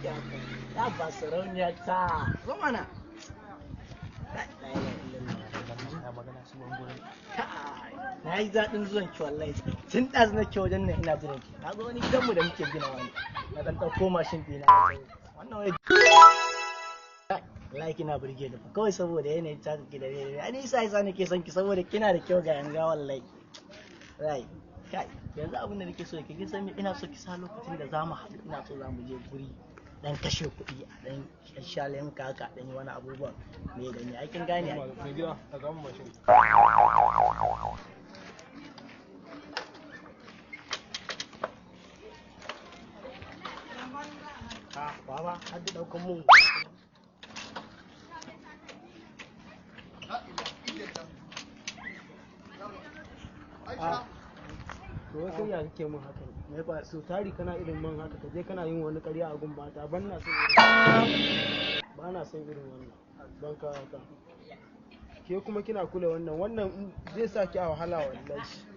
kike haka? Ya ba sarauniya ta. Zo mana. La ilaha illallah. Kai, na yi daɗin zuwan ki wallahi. Tun ɗazu nake wajen nan ina jiran ki. Na zo wani gidanmu da muke gina wani. Na ɗan ɗauko mashin ɗina na taho. Wannan wani wallahi kina burge ni fa kawai saboda yanayin taka ki da rere. Ani isa isa nake son ki saboda kina da kyau ga yanga wallahi. Right. Kai, yanzu abin da nake so ki kin san me ina so ki sa lokacin da zamu haɗu, ina so zamu je guri dan kashe kuɗi a dan sha lemuka haka, dan yi wani abubuwan me da me, ai kin gane ai. Mai gida, a gaban mashin. Ah, baba, har da ɗaukan mun. Ah, to wai kai ya kake mun haka ne? Me ba So tari kana irin man haka, ka je kana yin wani ƙarya a gun mata, ban na son irin, ba na son irin wannan. Ban ka haka. Ke kuma kina kula wannan, wannan zai sa ki a wahala wallahi.